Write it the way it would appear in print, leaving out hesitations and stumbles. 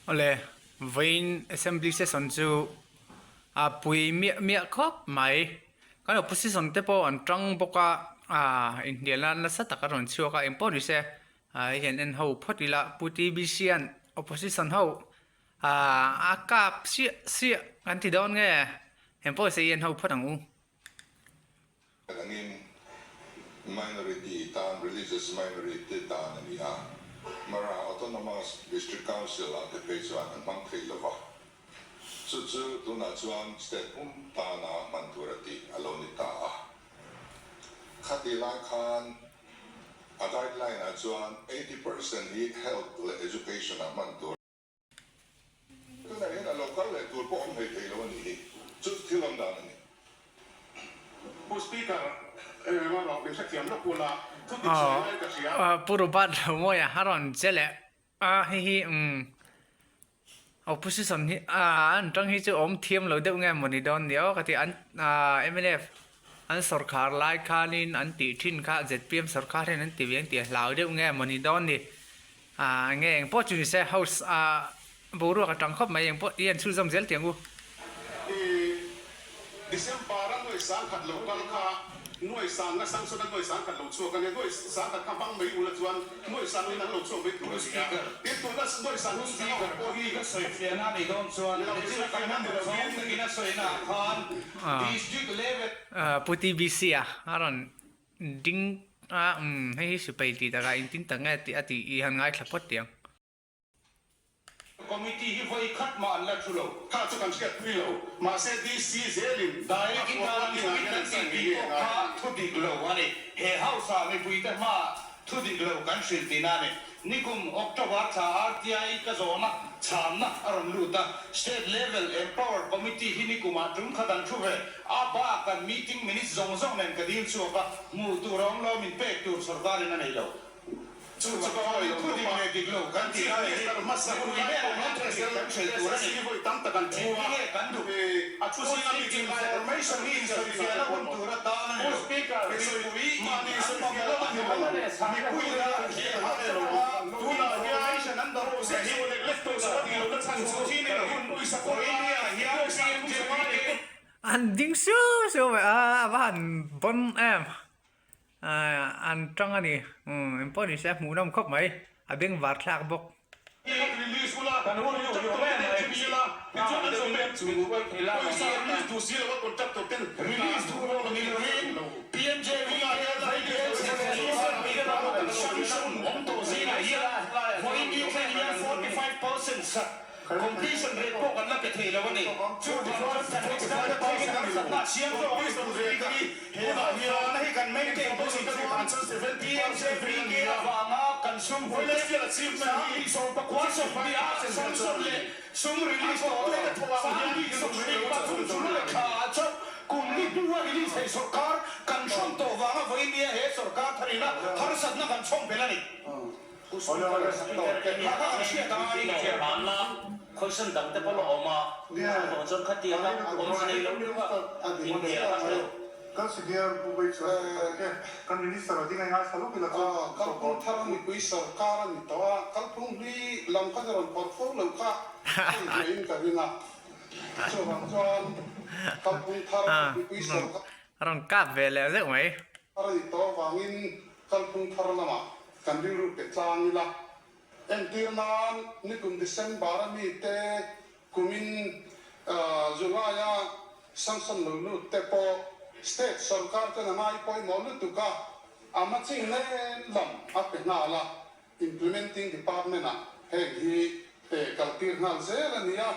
Awle, vawiin Assembly session chu a pui miah miah khawp mai. Kan opposition te pawh an tang bawk a, aaa inhnialna nasa tak a rawn chhuak a, engpawh ni se ah hei hian en ho phawt ila Pu TBC an opposition ho aaa a kap siah siah kan ti dawn nge engpawh ni se i en ho phawt ang u. Angin minority tan religious minority tan a ni a, Mara Autonomous District Council ah te phei chuan an hmang thei lo va, chu chu tunah chuan state pum tana hman tur a tih a lo ni ta a. Khatih lai khan a guideline ah chuan 80% hi health leh education ah hman tur. Tunah hian a lo kal leh tur pawh awm hlei thei lo a nih hi. Chu chu thil awm dan a ni. Pu Speaker, erawh min hrethiam lawk ula, thu dik sawi lai ka hria. Pu Robert Romawia a rawn che leh a, hei hi umm opposition hi an tang hi chu awm thiam lo deuh nge mawni dawn ni aw ka ti an mnf an sawrkhar lai khanin an tih thin kha zpm sawrkhar hian an ti ve ang tih a hlau deuh nge mawni dawn ni. Ah nge eng pawh chu ni se house ah boruak a tang khawp mai eng pawh i an chhunzawm zel tih ang u. I December a nuai 10,000 lo kal kha nuai sangna sanction a nuai 10,000 lo chhuak a nia, nuai 10,000 kha hmang mai ula chuan nuai sangin an lo chhuak mai tur a nia. Tin tuna nuai sang hi a awm pawh hi Ka sawi fiahna a nih dawn chuan Ni lo, Nichina sawi kan fiahna hman ni lovin chhawng takin a sawina ah khan District level Pu TBC a a rawn Ding a umm hei hi sipai tih takah engtin tak nge tih a tih i han ngaithla phawt tih ang. Committee hi vawi khat mah an la thu lo. Kha chu kan hriat pui lo. Mahse DC zelin Direct in a kan puan tih dingah hian an kan sign tih ngei pawh ang a. kha thu dik lo a ni. He House ah mipuite hmaah thu dik lo kan hrilh tihna a ni. Nikum October thla RTI ka zawhna chhanna a rawn lut a, State Level Empower Committee hi nikumah tum khat an thu ve a, bak an meeting minutes zawng zawng nen ka dil chhuak a, hmuh tur a awm lo, min pek tur sorkarin a nei lo. Chu chu ka hawi lo Thu dik leh dik lo kan tih lai hi mipui hnenah hian thu dik kan hrilh tur a ni. Engtinge kan duh? Information hi insawifiahna hun tur atan a ni lo. Mipui in an mamawh a ni lo. Mipui in an information an mamawh zet hi chu chi ni lo. Vawinia hian PMJVK. An ding siau siau mai a, a va han bawn em. An tang a ni. Umm engpawh ni se a hmuhnawm khawp mai. A bengvar thlak bawk. Completion rate pawh kan la pe thei lo a ni. Chuvang chuan kan external thing in harsatna a siam zawk a ni. He harsatna hi kan maintain dawn chuan PMJVK avanga kan sum hmuh te 10,027 a sanction leh sum release tawh te 10,023 July thla ah chauh kum li hnua release thei sawrkar kan hrawn tawh vanga vawinia he sawrkar tharina harsatna kan chhawm belh a ni. Question dang te pawh la awm a, chuvang chuan khatianga awmze nei lo deuha inhnial a hrelo. Kan senior Pu Beichuan kan Minister a ding a ingaithla lawk ila chuan Kalphung thar mipui sawrkar a ni tawh a, kalphung hlui lam kha chu rawn phawrh fo lo kha a inhmeh in ka ring a, chuvang chuan kalphung thar mipui sawrkar Rawn kap ve leh zeuh mai. a ni tawh avangin kalphung thar lamah Kan rilru pe tlang ila, entir nan nikum December a mite kumin July a sanction lo lut te pawh state sorkar ten a ngai pawimawh lutuk a, a matching nen lam a pe nghal a, implementing department ah heng hi kaltir nghal zel a ni a.